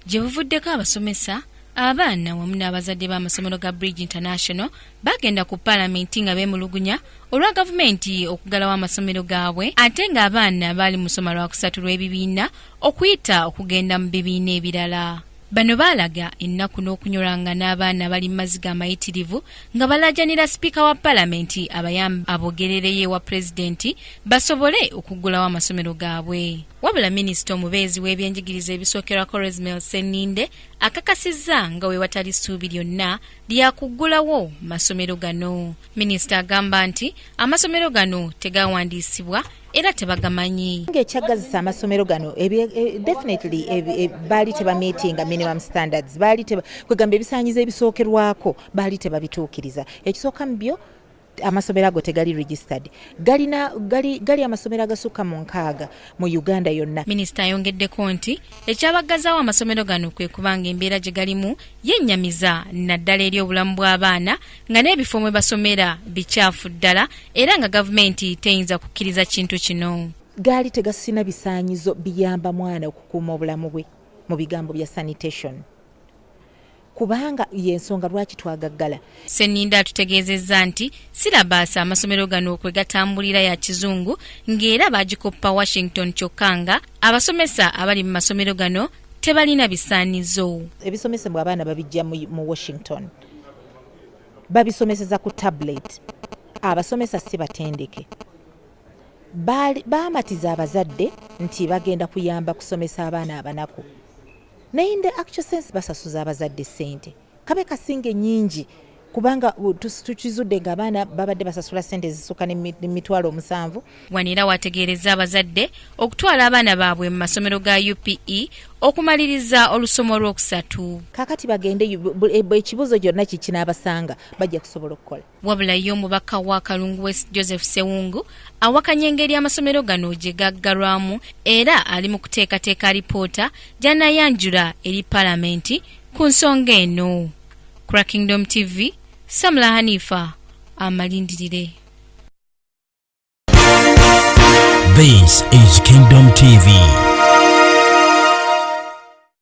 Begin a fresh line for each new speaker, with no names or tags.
Gye buvuddeko abasomesa, abaana wamu n'abazadde b'amasomero ga Bridge International bagenda ku Palamenti nga beemulugunya olwa gavumenti okuggalawo amasomero gaabwe ate ng'abaana baali musoma lwakusatu lw'ebibiina okuyita okugenda mu bibiina ebirala. Bano baalaga ennaku n'okunyolwa nga n'abaana bali mu maziga amayitirivu nga balaajanira sipiika wa Palamenti abayambe abogerereyo ewa Pulezidenti basobole okuggulawo amasomero gaabwe. Wabula minisita omubeezi w'ebyenjigiriza ebisookerwako Rosemary Sseninde akakasizza nga we watali ssuubi lyonna lya kuggulawo masomero gano. Minisita agamba nti amasomero gano tegawandiisibwa era tebagamanyi.
Ng'ekyaggazisa amasomero gano definitely baali tebamiitinga minimum standards, baali kwegamba ebisaanyizo ebisookerwako baali tebabituukiriza. Ekisooka mu byo, amasomero ago tegali registered. Galina gali, gali amasomero agasukka mu 60 mu Uganda yonna.
Minisita ayongeddeko nti ekyabaggazawo amasomero gano kwe kubanga embeera gye galimu yennyamiza naddala eri obulamu bw'abaana nga n'ebifo mwe basomera bikyafu ddala era nga gavumenti teyinza kukkiriza kintu kino.
Gaali tegasina bisaanyizo biyamba mwana okukuuma obulamu bwe mu bigambo bya sanitation, kubanga y'ensonga lwaki twagaggala.
Sseninde atutegeezezza nti sirabaasi amasomero gano kwe gatambulira ya kizungu ng'era baagikoppa Washington kyokka nga abasomesa abali mu masomero gano tebalina bisaanizo.
Ebisomesebwa abaana babijja mu Washington, babisomeseza ku tablet, abasomesa si batendeke. Baamatiza abazadde nti bagenda kuyamba kusomesa abaana abanaku, naye in the actual sense basasuza abazadde ssente kabe kasinga ennyingi, kubanga tukizudde nga abaana babadde basasula ssente ezisukka ne 70,000.
Wano era wategeerezza abazadde okutwala abaana baabwe mu masomero ga UPE okumaliriza olusomo olwokusatu.
Kaakati bagende, ekibuuzo kyonna kikinaabasanga bajja kusobola okukola.
Wabula ye omubaka wa Kalungu West Joseph Sewungu awakanya engeri amasomero gano gye gaggalwamu era ali mu kuteekateeka alipoota gy'anaayanjula eri Palamenti ku nsonga eno. Ku Kingdom TV, Samula Hanifa amalindirire.
This is Kingdom TV.